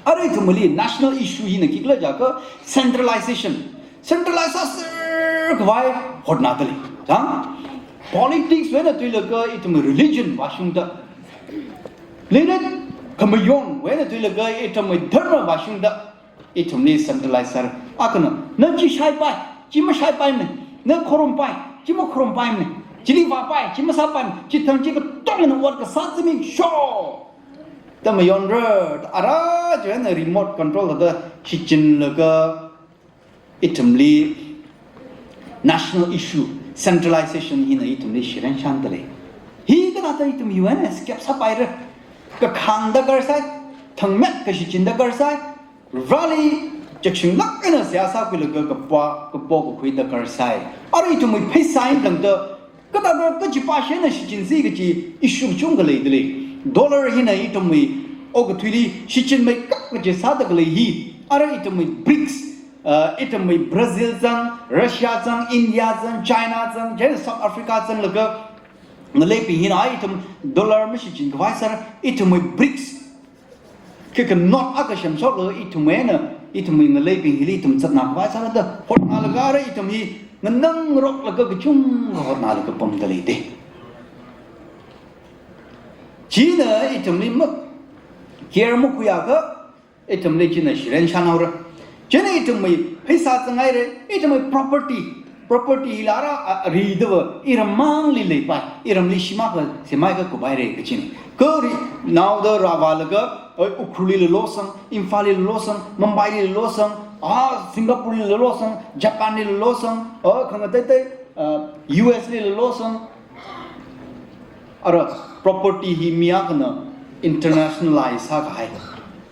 Arui ithumli national issue hina khikhala jiakha centralization. Centralize sāser khavai hotnada lei. Chang? Politics wui eina tuilaga ithum religion vāshungda. Leilei khamayonwui eina tuilaga ithum dharma vāshungda. Ithumli centralize sāra. Akhana, na chi shaipai, chi mashaipaimana. Na khorumpai, chi makhorumpaimana. Chili vāpai, chi masāpaimana. Chithang chi katongna ot kasā zimiksho da mayonra, ara chieina remote control laga, shichinlaga, ithumli national issue, centralization hina ithumli shiren shānda lei. Hi kathāda ithum hiwui eina escape sāpaira. Kakhāng darkar sai, thangmet kashichin darkar sai, Vareli cheksinglāk eina seihā sākhuilaga kapo, kapo kakhui darkar sai. Arui ithumwui pheisā eina tangda, kathāda kachi pa shina shichinsi kachi issue chungkha leida lei. Dollar hina ithumwui okathuili shichinmeikap kachi sāda khalei hi. Arui ithumwui brics, uh, ithumwui Brazil zang, Russia zang, India zang, China zang, chieina South Africa zanglaga, ngaleibing hina ithum dollar mashichin khavai sāra, ithumwui brics khikha note akha semshoklu ithumwui eina, ithumwui ngaleibing hili ithum zatna khavai sāra da hotnalaga arui ithum hi nganangroklaga kachungkha hotnalaga pamda lei te. China ithumli ma, care makhuiakha, ithumli china shiren shānhaora. China ithumwui pheisā zanghaira, ithumwui property, property hila ara, a, ridava, iram mangli leipai, iramli shim akha semai kakuphaira kachina. Kha ri, naoda rāvālaga, oi, Ukhrulli losang, Imphalli losang, Mumbaili losang, ah, Singaporeli losang, Japanli losang, ah, khangateitei, ah, U S li losang. Ara property hi mi akhana internationalize sākahai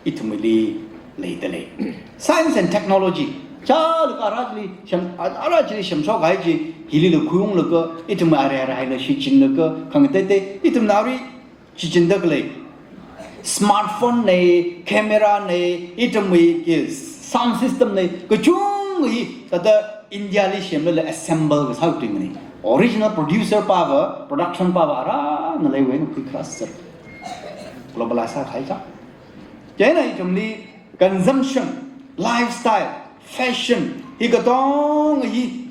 ithumli leida lei. Science and technology. Chālaga ara chili sem, ara chili semshokhai chi, hilila khuiunglaga, ithum ara ara haila shichinlaga, khangateitei, ithumna arui shichinda khalei. Smartphone na, camera na, ithumwui ki sound system na, kachungkha hi, thāda India li semlala assemble kasā tuimana. Original producer pava, production pava, ara ngaleiwui eina khuikharā sāser. Globalize sākahai chang. Chieina ithumli consumption, lifestyle, fashion, hi katonga hi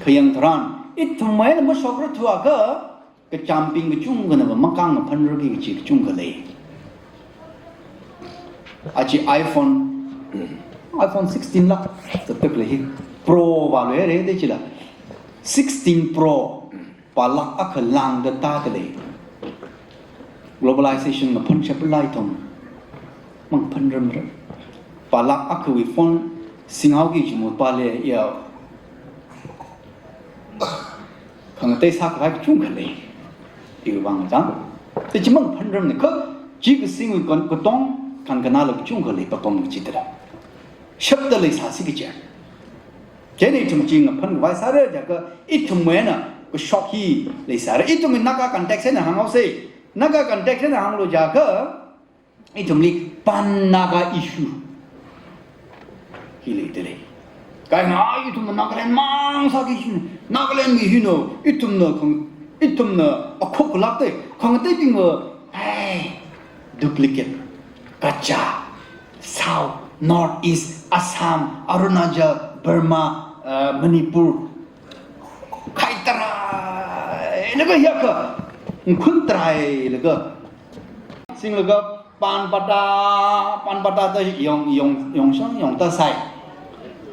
khayang tharan, ithumwui eina mashokra thuakha, kachāmbing kachungkhana va makang ngaphanraki kachi kachungkha lei. Aja iPhone, iPhone sixteen lāk zatda khalei hi. Pro vāluira de chila. Sixteen Pro, pā lāk akha lāngda tāda lei. Globalization ngaphan shapla ithum mangaphanramra. Pā lāk akhawui phone singhaoki kaji mapāle ya. Khangatei sākhavai kachungkha lei. Iwui vang chang. Te chimang phanram ne kha, chi kasingwui kon-, katong, kan kanala kachungkha leipapam kachida. Shapda leisāsi kachi. Chieina ithum chi ngaphan khavai sāra jiakha, ithumwui eina kashok hi leisāra. Ithumwui Naga context eina hānghaosa. Naga context eina hānglu jiakha, ithumli Pan Naga issue hi leidalei. Kaina ithumna Nagaland mang sāki hi, Nagaland mi hina, ithumna khang, ithumna akhok kalak te, khangateibingva, hey, duplicate, kacha, South, North, East, Assam, Arunachal, Burma, uh, Manipur, khai tarailaga hiakha, khun tarailaga. Singlaga Pan Patta, Pan Patta da yong, yong, yongshang, yongta sai.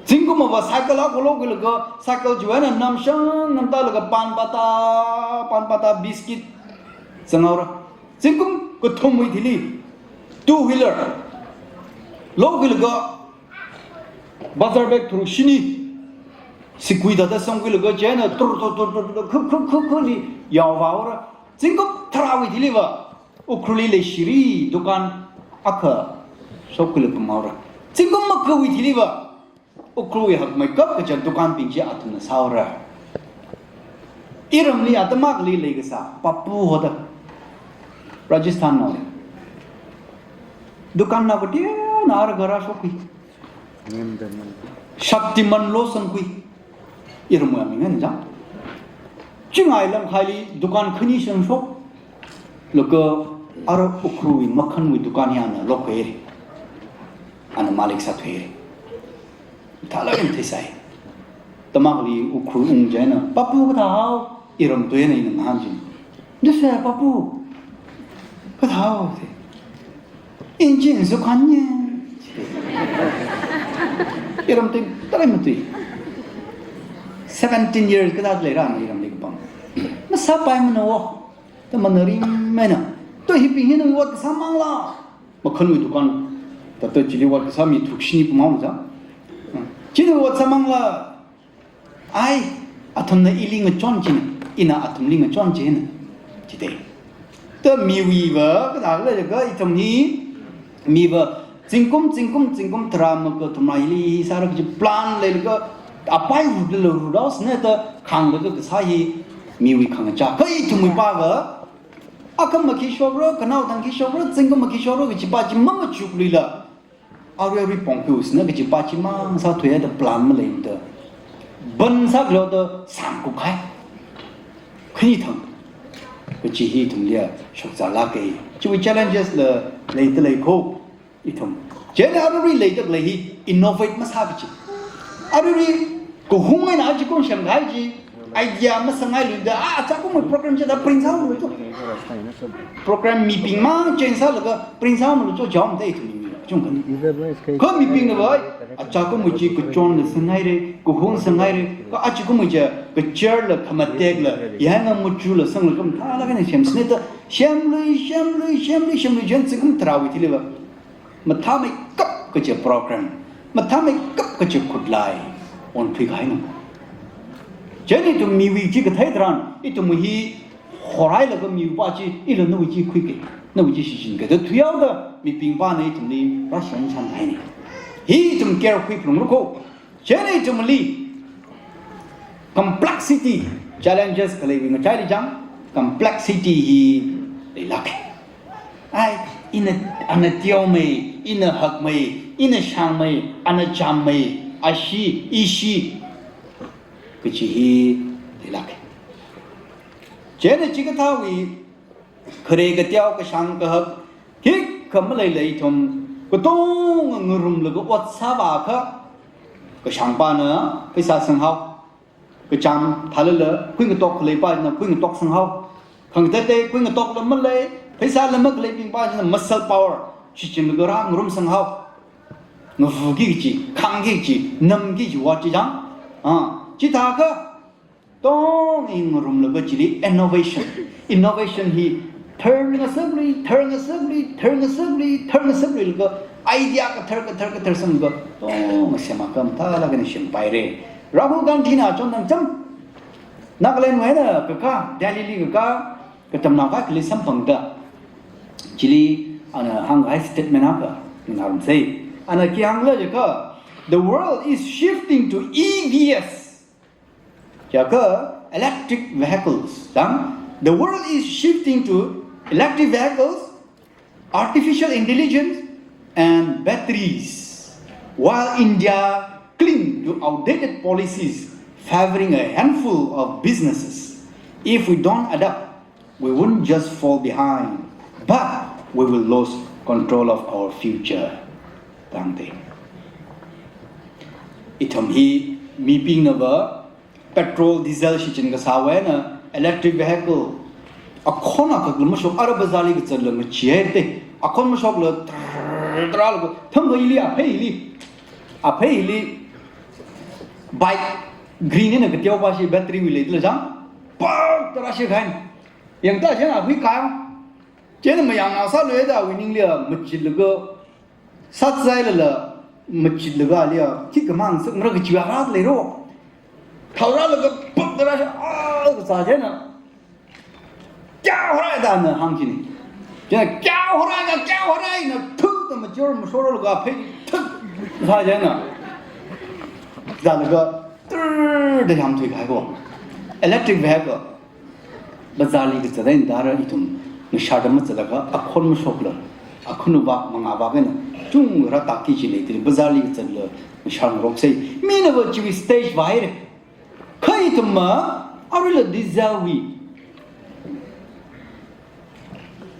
Zingkum ava cycle akha lokhuilaga, cycle chiwui eina namshang, namtalaga Pan Patta, Pan Patta biscuit zanghaora. Zingkum kathumwui thili, two wheeler lokhuilaga, bazar bag tharuk shini, sigui thāda sangkhuilaga chieina tur tur tur tur tur khu khu khu khu li yaovāhaora. Zingkum tharāwui thiliva, Ukhrulli leishiri dukan akha shokhuilaga pamhaora. Zingkum makawui thiliva, Ukhrulwui hakmeikap kaja dukanbing chi athumna sāhaora. Iramli atam akhali leikasā Pappu hoda, Rajasthan nao. Dukannao kateonao ara gara shokkhui. Shaktiman lo sangkhui. Iramwui aming eina jang. Chingai lamkhaili dukan khani shangshok. Laga ara Ukhrulwui makhanwui dukan hi ana lokhuihaira. Ana malik sāthuihaira. Thālāk eina theisai. Atam akhali Ukhrul ung chieina, Pappu kathāhao, iram tui eina ina ngahān chi. Dusai Pappu kathāhao te. Engine sukhan ye. Iram tui, tara matui. Seventeen years kathā leira na iramli kapam. Masāpaimana wo. Tamana ringmana. To hibing hina ot kasā mangla. Makhanwui dukan. Tata chili ot kasā mi tharuk shini pamhaosa. Chili ot sāmangla. Ai, athumna ili ngachon china, ina athumli ngachon china. Chidei. Ta miwuiva, kathāla jiakha ithum hi, miva, zingkum, zingkum, zingkum tharā maka thumrā hili sāra kaji plan leilaga, apai rudala rudaosna da khanglaga kasā hi, miwui khangachā. Kha ithumwui pava, akhama khi shokra, khanao thang khi shokra, zingkum khi shokra, kajipa chi mamachukluila. Arui arui pongkhuisna kajipa chimang sāthuiya da plan maleimada. Ban sāklo da sāngkup khai. Khani thang. Kaji hi ithumli shokzālāka. Chiwui challenges la leida lei kho ithum. Chieina arui leida lei hi innovate masā kaji. Arui kahung eina achikum semkahai chi. Idea masāngailuida, ah, achakumwui program chida print sāhaolu cho. Program mibing mang change sālaga print sāhaolu cho jam dei ithum mi. Chungkha. Kha mibingnava, achakumwui chi kachonla sāngaira, kahung sāngaira, kha achakumwui chi kacherla, khamatekla, yanga muchula sangla khamathālāk eina semsina da, semlui, semlui, semlui, semlui, chieina zingkum tharāwui thiliva. Mathāmeikap kaji program, mathāmeikap kaji khutlai, onkhui kahaina. Chieina ithum miwui chi kathei tharan, ithum hi horhailaga miwui pa chi, ila nawui chi khuike, nawui chi shichinkei da thuihaoda, mibing pana ithumli rāshang chān haina. Hi ithum care khuiphalungra kho. Chieina ithumli complexity, challenges khaleiwui ngachaili chang, complexity hi leilāke. Ai, ina, ana teomei, ina hakmei, ina shāngmei, ana chammei, ashi, ishi, kaji hi leilāke. Chieina chikathāwui, khare kateo kashāng kahak, khikha maleilei ithum, katonga ngarumlaga ot sāvākha, kashāngpana pheisā sanghao. Kachām thālala, khuingatok khaleipa china khuingatok sanghao. Khangateitei khuingatokla malei, pheisāla makhaleibingpa china muscle power, shichinlaga rāngarum sanghao. Ngavuki kaji, khāngki kaji, namki kaji ot chi chang. Ah, chithākha, tong hi ngarumlaga chili innovation. Innovation hi tharngasaklui, tharngasaklui, tharngasaklui, tharngasakluilaga idea kathar, kathar, kathar sanglaga tong semakha mathālāk eina sempaira. Rahul Gandhina chon nang cham. Nagalandwui eina kakā, Delhili kakā, katamnao kaikhali samphangda. Chili, ana hānghai statement akha, ngarumsei. Ana khi hāngla jiakha, the world is shifting to E Vs. Jiakha electric vehicles. Dang, the world is shifting to electric vehicles, artificial intelligence, and batteries, while India cling to outdated policies favoring a handful of businesses. If we don't adapt, we won't just fall behind, but we will lose control of our future. Tangte. Ithum hi mibingna va petrol, diesel shichin kasāwui eina electric vehicle akhon akha kala mashok, ara bazarli kazatla ngacheehaite. Akhon mashokla trrrr, trrrr, thang hili, aphei hili. Aphei hili bike green eina kateopa chi battery wui leidala chang. Pak tara shikhain. Yangda chang ahui kaya. Chieina mayang ngasāluida awui ningli a machitlaga, sātsailala machitlaga liya, khikha mang sāmara kachiva rāda leiro. Thaorālaga puk tara shi, ah, kasā chieina. Kya ho raha hai da ana hāngchini. Chieina kya ho raha hai, kya ho raha hai na thukda machor mashorlaga phei thuk sā chieina. Zalaga trrrr da yamthui kahai ko. Electric vehicle. Bazarli kazat eina dara ithum ngasharda mazatlaga, akhon mashokla, akhon uvak mangavak eina chungrā taki chi leidalei, bazarli kazatla ngasharngaroksei. Mina va chiwui stage vāhaire. Kha ithumva aruila diesel wui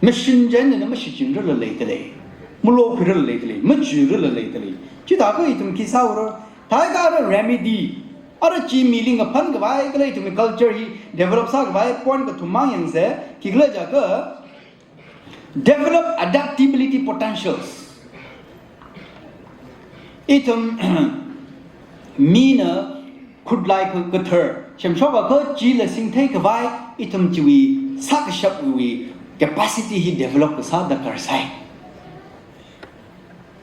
machine chieina mashichinrala leidalei, malokhuirala leidalei, machuirala leidalei. Chithākha ithum khi sāura, thākha ara remedy, ara chi mili ngaphan khavai kala ithumwui culture hi develop sākhavai point kathum mang yangse, khikhala jiakha, develop adaptability potentials. Ithum mina khutlai ka-, kathar semshokakha chila singthei khavai ithum chiwui sākashapwui capacity hi develop kasā darkar sai.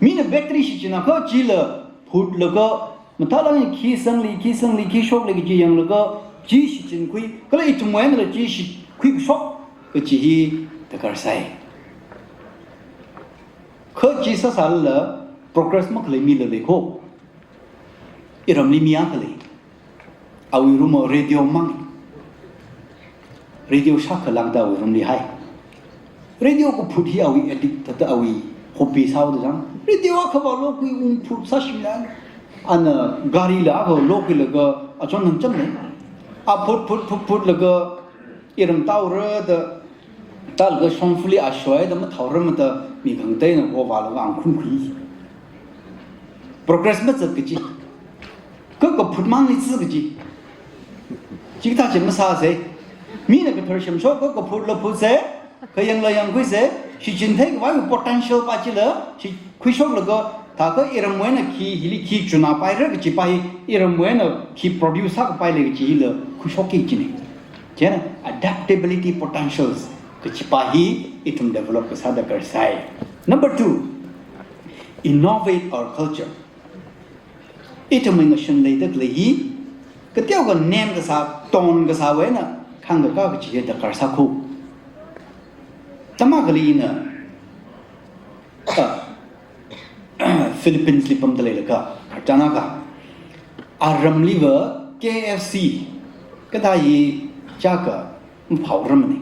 Mina battery shichinakha chila phutlaga, mathālāk eina khi sangli, khi sangli, khi shokli kaji yanglaga, chi shichinkhui, kala ithumwui einala chi shikhui kashok kaji hi darkar sai. Kha chi sāsālala progress makhalei mila lei ko. Iramli mi akha lei. Awui room a radio mang. Radio shākha lāngda awui room li hai. Radio kaphut hi awui addict thāda awui hobby sāhaoda chang. Radio akha va lokhui ungphut sāshimla. Ana garila akha lokhuilaga achon nang cham lei. A phut phut phut phutlaga iram taora da, talaga shongfali ashoi da mathaora mada mi khangateina khovālaga angkhunkhui. Progress mazat kaji. Kha kaphut mangli tsi kaji. Chikathā chi masāsei. Mina kathar semshok kha kaphutla phutsei, kha yangla yangkhuisei, shichinthei khavai potential pa chila, shikhuishoklaga, thākha iramwui eina khi, hili khi chunāpaira kaji pa hi, iramwui eina khi produce sākapai lei kaji hila khuishokki kajina. Chieina adaptability potentials kaji pa hi ithum develop kasā darkar sai. Number two, innovate our culture. Ithumwui ngashan leida khalei hi, kateokha nem kasā, ton kasāwui eina khangkaka kaji hi darkar sākhu. Tama khalei ina, ah, Philippines li pamda leilakha, kharchan akha. Aramli va K F C, kathā hi chākha, maphaoramana.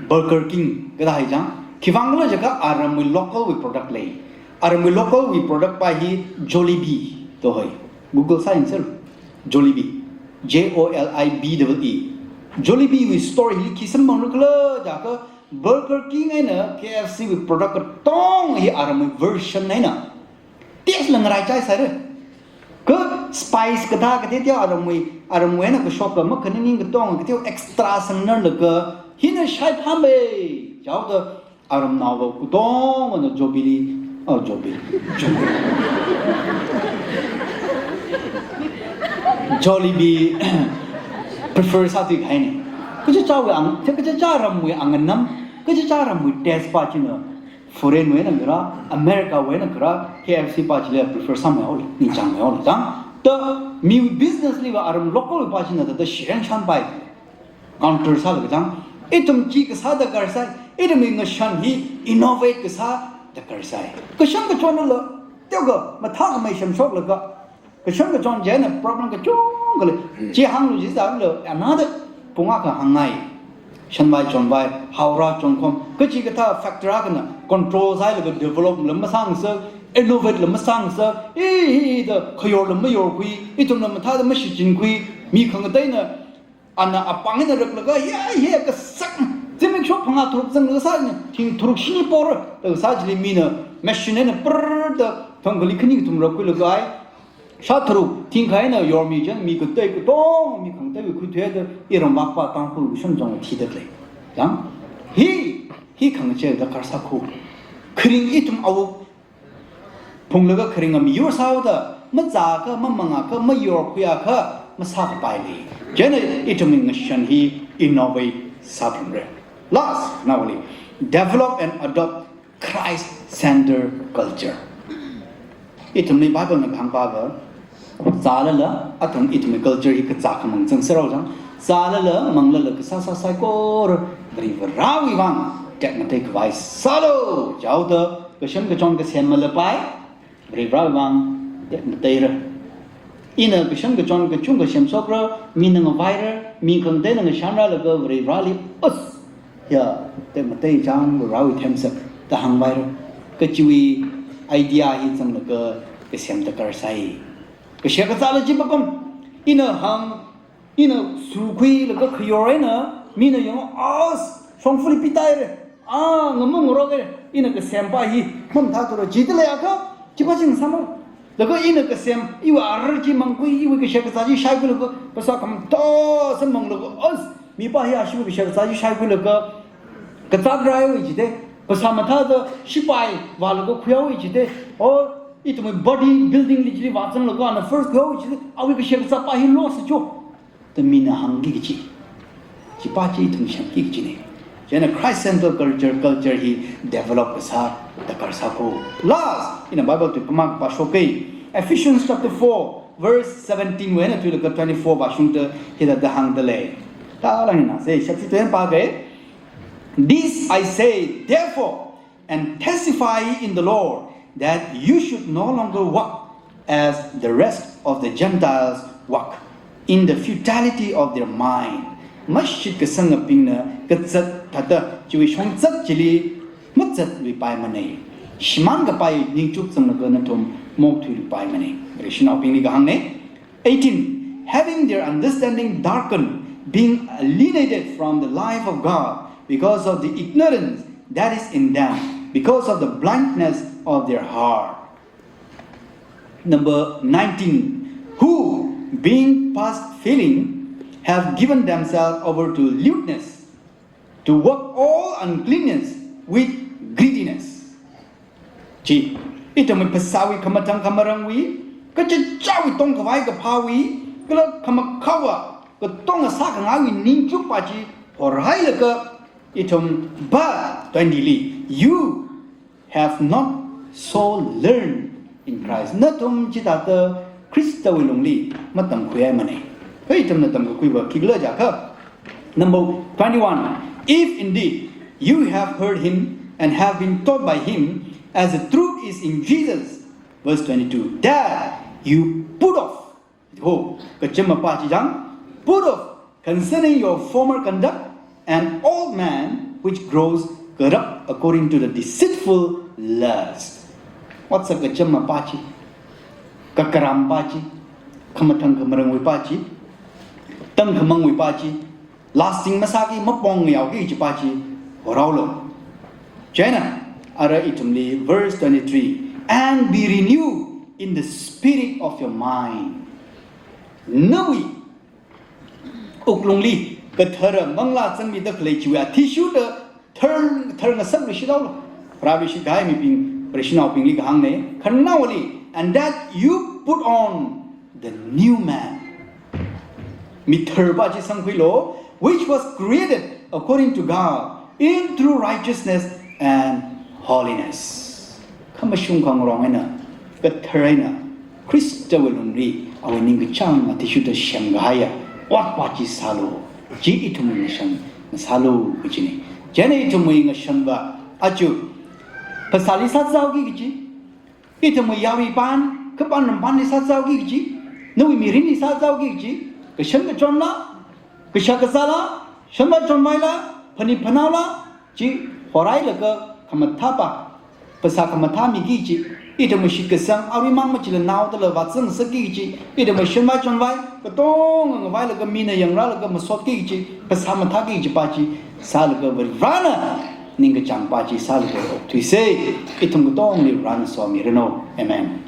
Burger King, kathā hi chang, khivang khala jiakha aramwui local wui product lei. Aramwui local wui product pa hi Jollibee, to hoi. Google sā yangser, Jollibee. J O L I B E E. Jollibee wui story hili khi samphangrakhala jiakha, Burger King eina K F C wui product katong hi aramwui version eina. Taste la ngaraichai sāra. Kha spice kathā kathā teo aramwui, aramwui eina kashok ka makhaning katonga kateo extra sangnerlaga hina shaiphāmei. Jihaoda aramnaova katongana Jollibee, oh, Jollibee, Jollibee. Jollibee prefer sāthui kahaina. Kachichāwui ang, kachichā ramwui anganam, kachichā ramwui taste pa china foreign wui eina kharā, America wui eina kharā, K F C pa chila prefer sāmeihaola, ningchāngmeihaola chang. Da miwui business li va aram local pa china da, da shiren chanpai. Counter sālaga chang. Ithum chi kasā darkar sai, Ithumwui ngashan hi innovate kasā darkar sai. Kashan kachonla, teokha mathākhamei semshoklaga, kashan kachon chieina problem kachungkha lei. Chi hānglu chi zanglu, another pung akha hāngngai. Shanvai chonvai, haora chonkhom, kachikathā factor akhana control sāhailaga develop la masāngasak, innovate la masāngasak, i, i, i da khayor la mayorkhui, ithumla mathāda mashichinkhui, mi khangateina, ana apāng eina raklaga, ya, ya, kasak, zimiksho phangā tharuk zanglaga sāna, thing tharuk shini pora, da kasā chili mina machine eina prrr da, thangkhali khani kathum rakkhuilaga ai, shā tharuk, thingkha eina yormi chieina, mi katei katong, mi khangateiwui khuithuida, iramvakpa Tangkhul shimzong thida khalei. Yang, hi, hi khangachei darkar sākho. Kharing ithum awuk phunglaga kharinga miyur sāhaoda, mazākha, mamangakha, mayorkhuiakha, masākapai lei. Chieina ithumwui ngashan hi innovate sāphungra. Last, now only, develop and adopt Christ-centered culture. Ithumli Bible na kahāng pāva, zālala, athum ithumwui culture hi kazā khamang zangserhao chang, zālala, manglala, kasā sā saikora, Varivarāwui vang tekmatei khavai sālu, jihaoda, kashan kachon kasem malapai, Varivarāwui vang tekmateira. Ina kashan kachon kachungkha semshokra, mina ngavaira, mi khangateina ngashanrālaga Varivarāli, us, ya, tekmatei chang Varivarāwui themsak da hāngvaira. Kachiwui idea hi zanglaga kasem darkar sai. Kashak kazāla chi papam. Ina hāng, ina sukhuilaga khayor eina, mina yang, as, shongfali pitaira. A, ngamung ngarok e, ina kasem pa hi, mamathā thura, chithāda leiakha, chipa ching sāmo. Laga ina kasem, iwui arar chi mangkhui, iwui kashak kazā chi shaikhuilaga, phasā khamathā sāmanglaga, as, mipa hi ashiwui kashak kazā chi shaikhuilaga, kazāt raiwui chida, phasā mathāda shipai vālaga khuihaowui chida, o, ithumwui body building li chili vāzanglaga, ana first khuihaowui chida, awui kashak kazā pa hi loss cho. Da mina hāngki kachi. Chipa chi ithum semki kachina. Chieina Christ-centered culture, culture hi develop kasā darkar sākho. Last, ina Bible tui pama pāshoka. Ephesians chapter four, verse seventeen wui eina thuilaga twenty-four vāshungda hithāda hāngda lei. Talangna se, shapshi tuen pāka. This I say, therefore, and testify in the Lord, that you should no longer walk as the rest of the Gentiles walk, in the futility of their mind. Mashitkasangabingna kazat thāda chiwui shongzat chili mazatluipaimana. Shimānkapai ningchuk zanglaga nathum maokthuiluipaimana. Vareshinaobingli kahāngna. Eighteen, having their understanding darkened, being alienated from the life of God because of the ignorance that is in them, because of the blindness of their heart. Number nineteen, who, being past feeling, have given themselves over to lewdness, to work all uncleanness with greediness. Chi, ithumwui phasāwui, khamathang khamarangwui, kachichāwui tongkhavai kaphāwui, kala khamakhaowa, katonga sākhangaiwui ningchukpa chi horhailaga, ithum ba twenty li, you have not so learned in Christ. Nathum chithāda Khristawui lungli matamkhuihaimana. Hei, ithumna tamkakhuiva khikhala jiakha. Number twenty-one. If indeed you have heard him and have been taught by him, as the truth is in Jesus, verse twenty-two, that you put off. Ho, kachama pa chi jang, put off concerning your former conduct, an old man which grows corrupt according to the deceitful lust. Otsak kachama pa chi, kakaram pa chi, khamathang khamarangwui pa chi, tangkhamangwui pa chi, lasting masāki, mapong yaoki kachi pa chi horhaolu. Chieina, ara ithumli verse twenty-three, and be renewed in the spirit of your mind. Nawui wuklungli kathara manglā zangmida khalei chiwui athishurda thar, thar ngasakluishithaolu. Pharāluishit kahai mibing, Vareshinaobingli kahāngna, khanaowali, and that you put on the new man. Mithar pa chi samkhuilu, which was created according to God in true righteousness and holiness. Khamashung khangarong eina, kathar eina, Khristawui lungli, awui ningkachāng athishurda semkahaiya ot pa chi sālu, chi ithumwui ngashan sālu kachina. Chieina ithumwui ngashanva aja phasāli sāzaoki kaji, ithumwui yaruipan, kapan rampanli sāzaoki kaji, nawui mirinli sāzaoki kaji, kashan kachonla, kashak kazāla, shanvai chonvaila, phanit phanaola, chi horhailaga khamathā pa, phasā khamathā miki kaji, ithumwui shitkasang, aruimang machila nao dala vāzang sāki kaji, ithumwui shanvai chonvai, katonga ngavailaga mina yangrālaga masotki kaji, phasā mathāki kaji pa chi, sālaga Varena ningkachāng pa chi sālaga okthuisa, ithum katongli Varena somiranu. Amen.